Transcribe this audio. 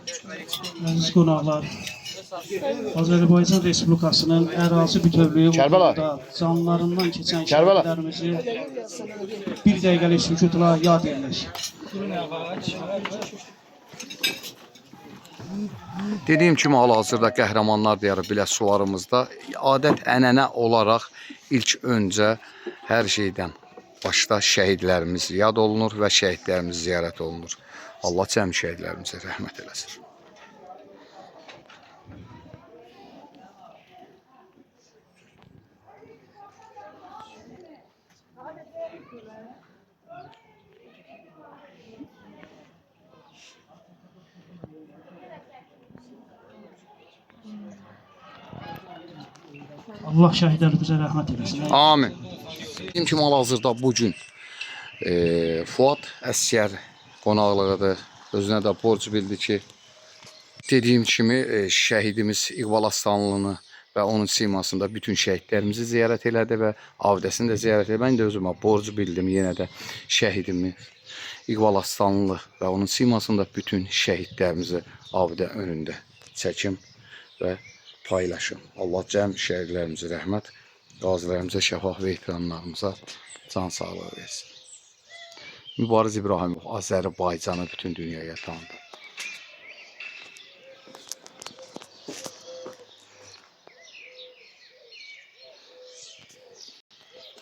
Əziz qonaqlar, Azərbaycan Respublikasının ərazi bütövlüyü Kərbəla. uğrunda canlarından keçən Kərbəla. şəhidlərimizi bir dəqiqəlik sükutla yad edirik. Dediyim kimi hal-hazırda Qəhrəmanlar Diyarı Biləsuvarımızda adət-ənənə olaraq ilk öncə hər şeydən başda şəhidlərimiz yad olunur və şəhidlərimiz ziyarət olunur. Allah cəmi şəhidlərimizə rəhmət eləsin. Allah şəhidlərimizə rəhmət eləsin. Amin. Dediyim kimi hal-hazırda bu gün Fuad Əsgər qonaqlığıdır. Özünə də borc bildi ki, dediyim kimi şəhidimiz İqbal Aslanlını və onun simasında bütün şəhidlərimizi ziyarət elədi və abidəsini də ziyarət elədi. Mən də özümə borc bildim yenə də şəhidimi İqbal Aslanlı və onun simasında bütün şəhidlərimizi abidə önündə çəkim və paylaşım. Allah cəm şəhidlərimizə rəhmət, qazilərimizə şəfa və veteranlarımıza can sağlığı versin. Mübariz İbrahimov Azərbaycanı bütün dünyaya tanıdı.